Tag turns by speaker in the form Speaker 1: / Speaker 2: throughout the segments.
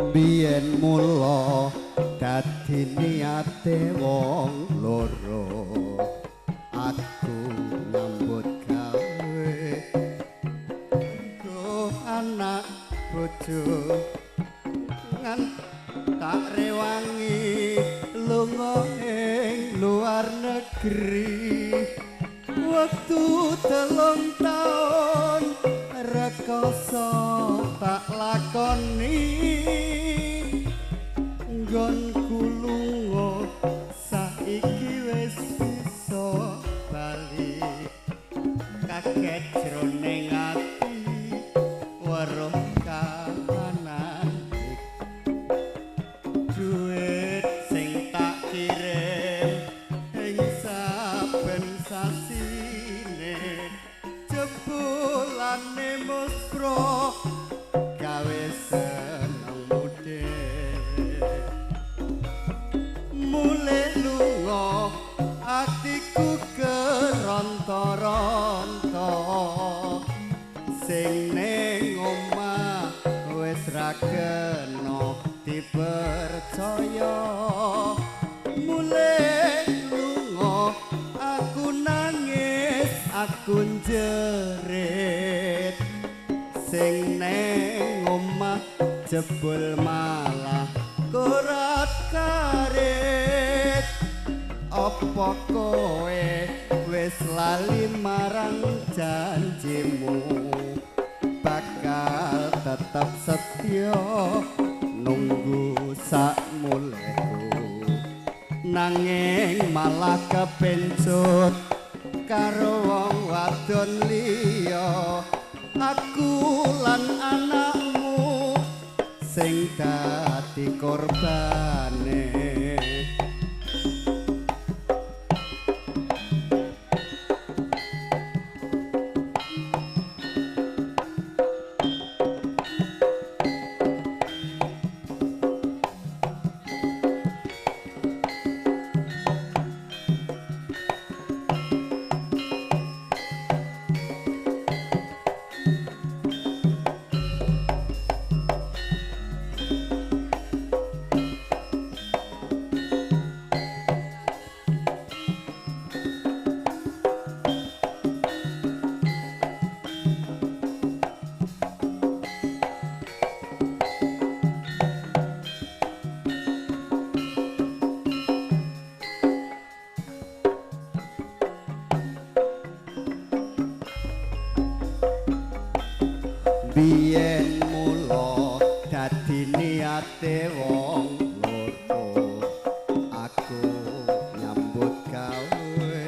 Speaker 1: Biyen mula dadi niate wong loro, aku nyambut gawe nggo anak bojo ngan tak rewangi lunga ing luar negeri. Wektu 3 taun rekoso tak lakoni, nggonku lunga saiki wis bisa bali. Kaget jroning ati weruh kahanan iki, duit sing tak kirim ing saben sasine jebulane muspro gawe senengmu dhewe. Mulih lunga atiku keronto-ronto, sing ning omah wis ra kena dipercaya. Mulih lunga aku nangis aku njerit, sing neng omah jebul malah korat karet. Apa kowe wis lali marang janjimu, bakal tetep setya nunggu sakmulehku, nanging malah kepencut karo wong wadon liya. Aku lan anakmu sing dadi korbane. Biyen mula dadi niate wong loro, aku nyambut gawe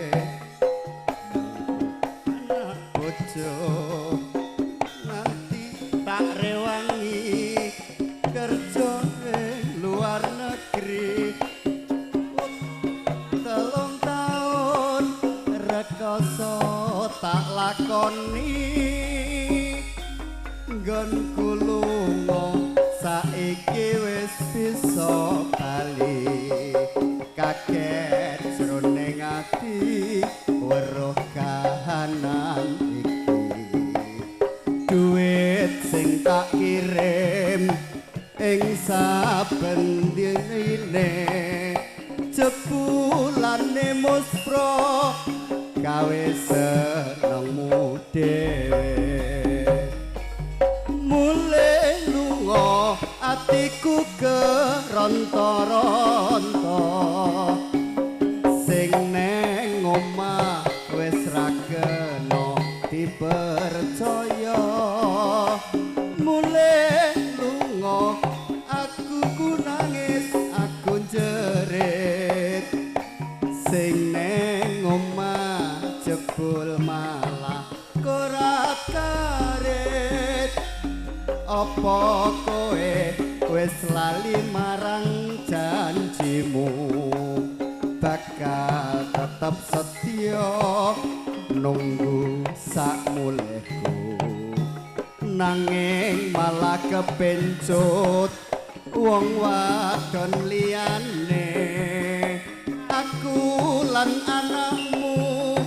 Speaker 1: anak bojo nganti tak rewangi kerja ing luar negeri. 3 taun rekoso tak lakoni, nggonku lunga saiki wis bisa bali. Kaget jroning ati weruh kahanan iki, duit sing tak kirim ing saben dine jebulane muspro gawe senengmu dhewe. Mulih lunga atiku keronto-ronto, sing neng omah wis ra kena dipercaya. Mulih lunga aku ku nangis aku njerit, sing neng omah jebul malah korat karet. Apa kowe wis lali marang janjimu, bakal tetep setya nunggu sakmulehku, nanging malah kepencut wong wadon liyane. Aku lan anakmu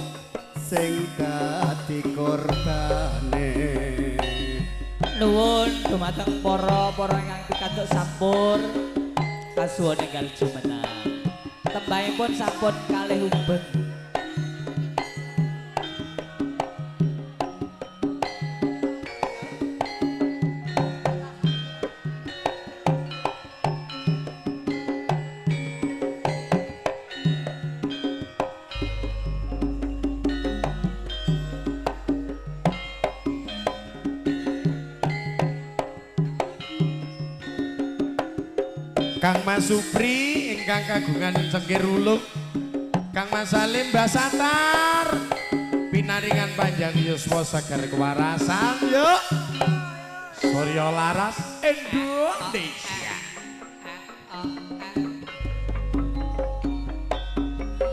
Speaker 1: sing dadi korbane.
Speaker 2: Nuwun dumateng para-para ingkang Pikantuk sampur kasuwun enggal jumeneng. Tembangipun sampun kalih uben.
Speaker 3: Kang Mas Supri ingkang kagungan cengkir uluk, Kang Mas Salim Mbah Satar pinaringan panjang yuswa seger kewarasan. Yuk Surya Laras Indonesia.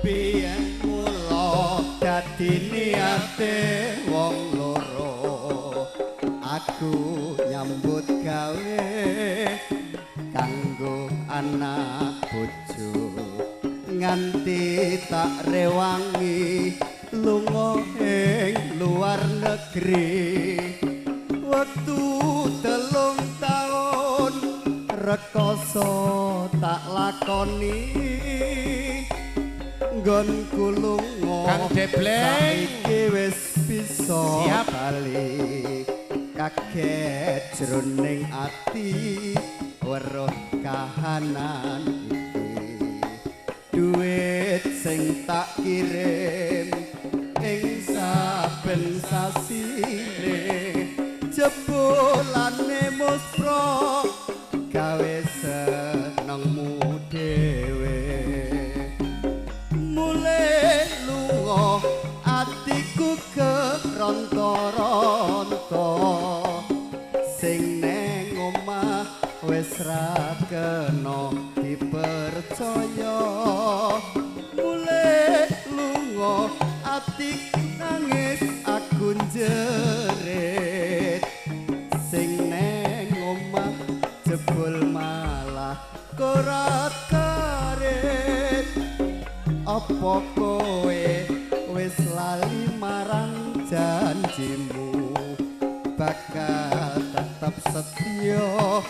Speaker 1: Biyen mula dadi niate wong loro, aku nyambut gawe kanggo anak bojo, nganti tak rewangi lunga ing luar negeri. Wektu 3 taun rekoso tak lakoni, nggonku lunga
Speaker 3: Kang Debleng
Speaker 1: saiki wis bisa
Speaker 3: siap
Speaker 1: bali. Kaget jroning ati weruh kahanan iki, duit sing tak kirim ing saben sasine jebulane muspro gawe senengmu dhewe. Mulih lunga atiku keronto-ronto, sing neng omah wis ra kena dipercaya. Mulih lunga atiku nangis aku njerit, sing neng omah jebul malah korat karet. Apa kowe wis lali marang janjimu, bakal tetep setya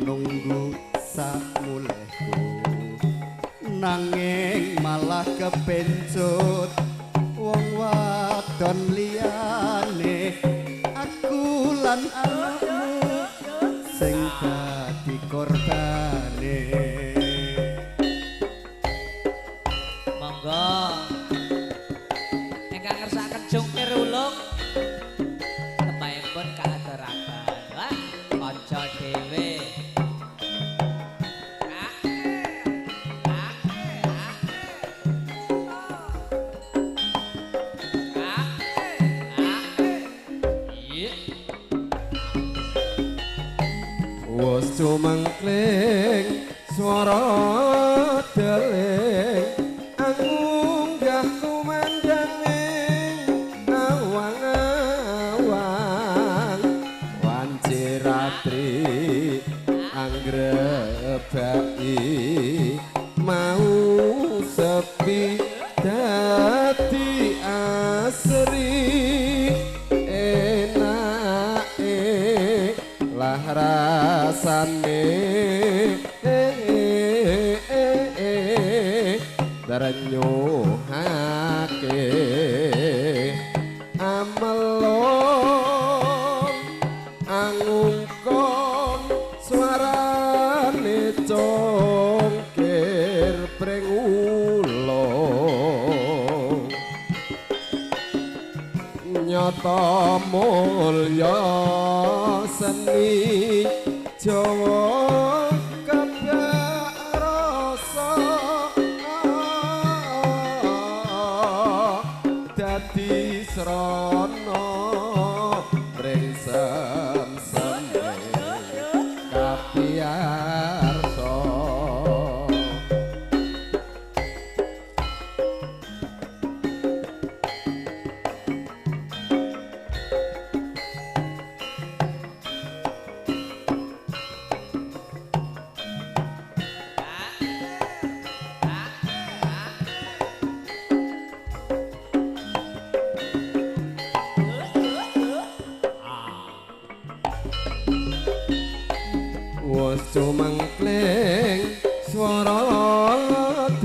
Speaker 1: nunggu samulehku, nanging malah kepencut wong wadon liyane. Aku lan anakmu sing dadi korbane.
Speaker 2: Monggo ingkang ngersakaken jungkir ulung tembangipun kaaturaken. Wah, kanca dhewe.
Speaker 4: Wes cumengkling swara deling angunggah kumandhanging awang-awang, wanci ratri anggrebaki mau sepi dadi asri. Enake lah rasane drenyuhake amelong angungkon suarane congkir pring ulung, nyata mulya seni Jawa kebak rasa dadi srana ring sem-seme kapiyarsa.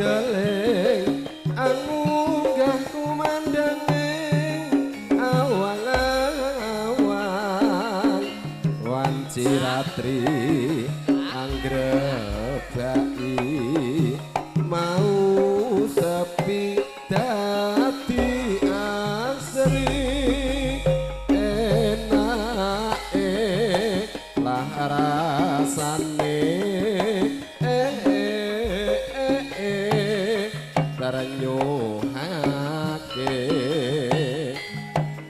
Speaker 4: udeling angunggah kumandhanging awang-awang wanci ratri anggrebaki mau sepi dadi asri enake lah rasane ternyuhake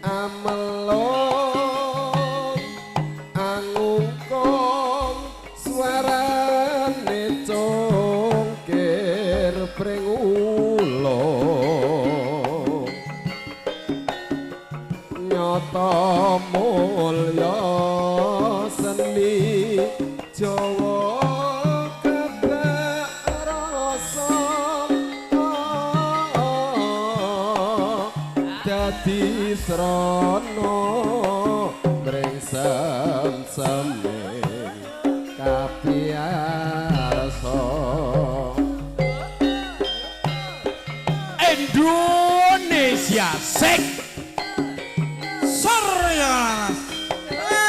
Speaker 4: amelong angungkong suarane congkir pring ulung nyata mulya seni Jawa kebak rasa dadi srana mring sem-seme kapiyarsa.
Speaker 3: Indonesia sek
Speaker 5: Surya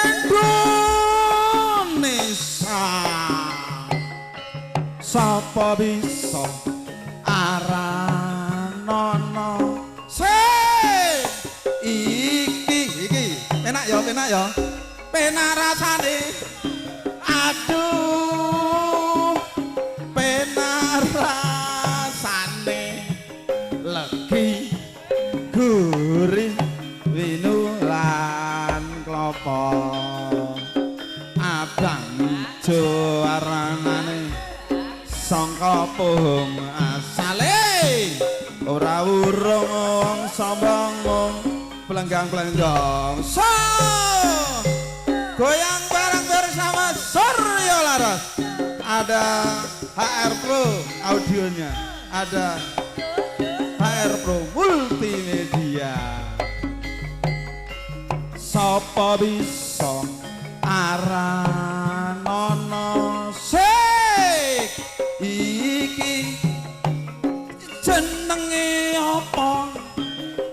Speaker 5: Indonesia sapa bisa aranono se iki iki penak ya penak ya penak rasane aduh penak rasane legi gurih winu lan klopo abang ijo warnane sangka pohong asale ora urung wong sombong mung plenggang-plenggang so goyang bareng bersama Surya Laras. Ada HR Pro audionya, ada HR Pro multimedia. Sapa bisa aranono sik iki jenenge apa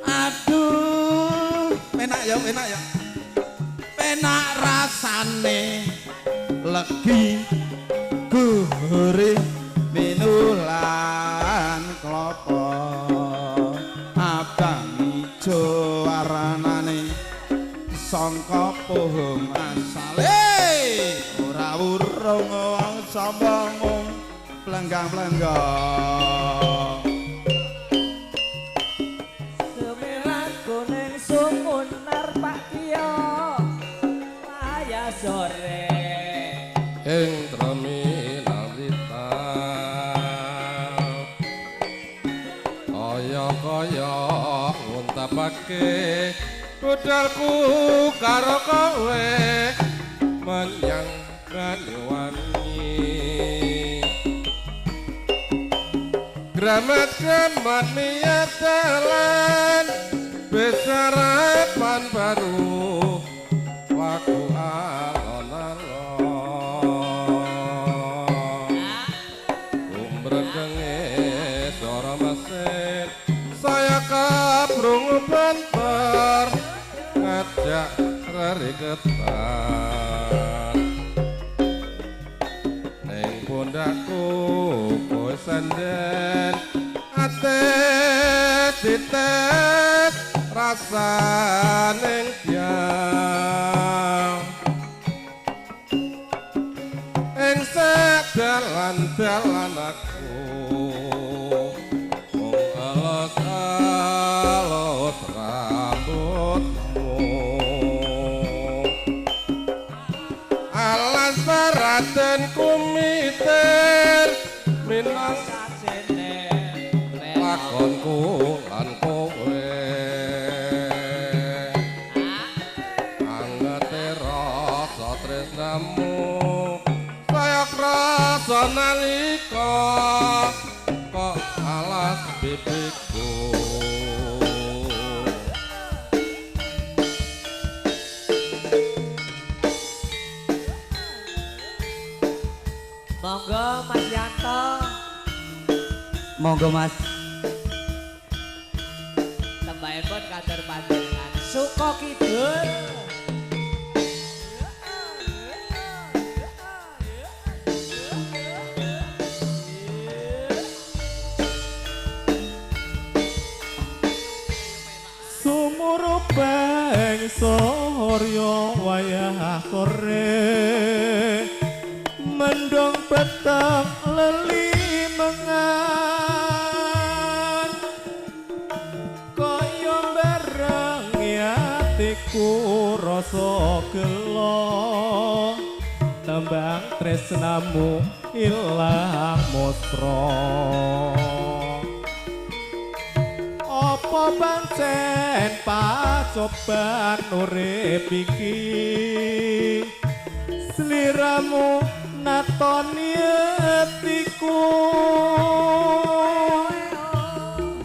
Speaker 5: aduh penak ya penak ya penak rasane legi gurih minulan klopo abang ijo warnane sangka pohong asale ora urung wong sombong mung plenggang-plenggang.
Speaker 2: Sumirat kuning sumunar Pak Tio maya sore
Speaker 4: ing terminalita kaya-kaya nguntapake budalku karo kowe menyang Banyuwangi. Gramat-gramat niat dalan besarapan baru laku alon-alon umbrengenge swara mesin saya kaprungu banter ngajak reriketan ning pundakku kowe senden ate tites rasa ning tiang ing dalan-dalan aku mung alus-alus rambutmu alas baraten kumitir minang lakonku lan kowe angete rasa tresnamu saya krasa nalika kok alas bibiku.
Speaker 2: Monggo Mas Yanto.
Speaker 1: Monggo Mas.
Speaker 2: Tembahipun katur panjenengan Suko Kidul.
Speaker 5: Sumurupeng surya wayah sore, mendung peteng lelimengan, kaya bareng atiku rasa gelo, tembang tresnamu ilang musra. Apa pancen pacoban urip iki, sliramu natoni atiku,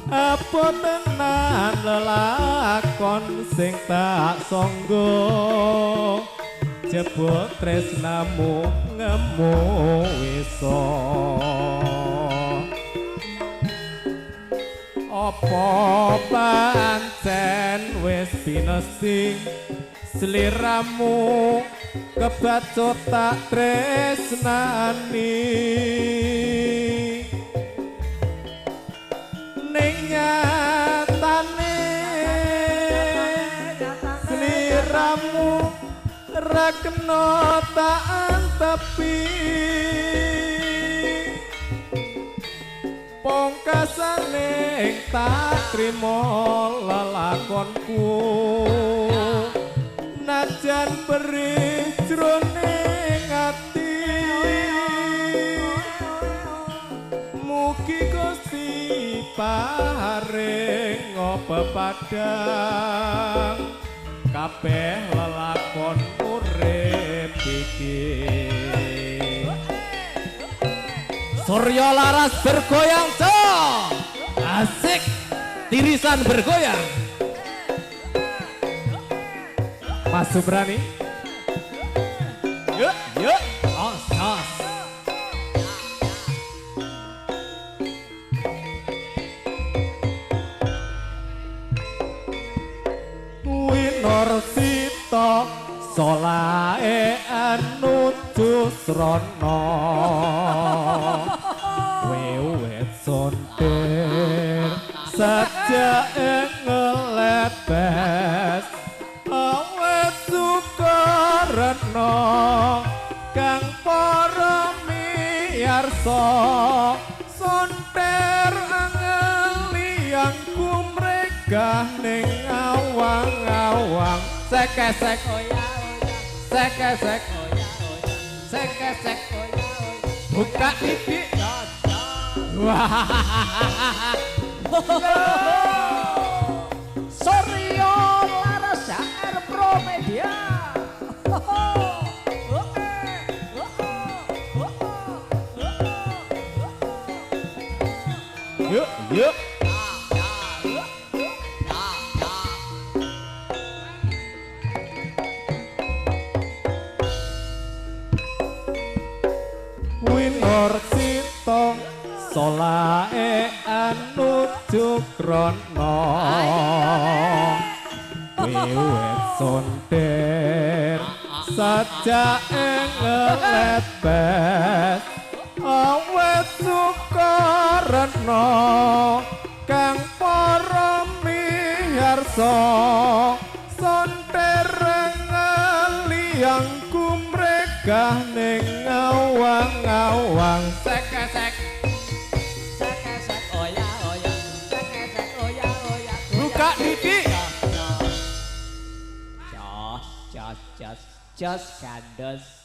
Speaker 5: apa tenan lelakon sing tak sangga, jebul tresnamu ngemu wisa. Apa pancen wis pinesti sliramu kebacut tak tresnani, ning nyatane sliramu ra kena tak antepi, pungkasane tak trimo lelakonku, najan perih jroning ati, mugi Gusti paring pepadang kabeh lelakon urip iki.
Speaker 3: Surya Laras bergoyang cok. Asik, tirisan bergoyang.
Speaker 5: Mas Subrani.
Speaker 3: Yuk, yuk, os, os.
Speaker 5: Winorsita solahe anuju srana, wiwit sontir sajake ngelepes, awet sukarna kang para miyarsa, sontir angel kumregah ning awang-awang.
Speaker 3: Sek-sek sek-sek sek-sek buka titik. Wah.
Speaker 2: Surya Laras R Pro Media.
Speaker 3: Yuk, yuk.
Speaker 5: Winorsita solahe anuju krana, wiwit sontir sajake ngelepes, awet sukarna kang para miyarsa, sontir ngeliyang kumregah ning awang-awang.
Speaker 3: Sek-sek
Speaker 2: sek-sek oya oya sek-sek oya oya
Speaker 3: buka titik.
Speaker 2: Jos jos jos jos gandos.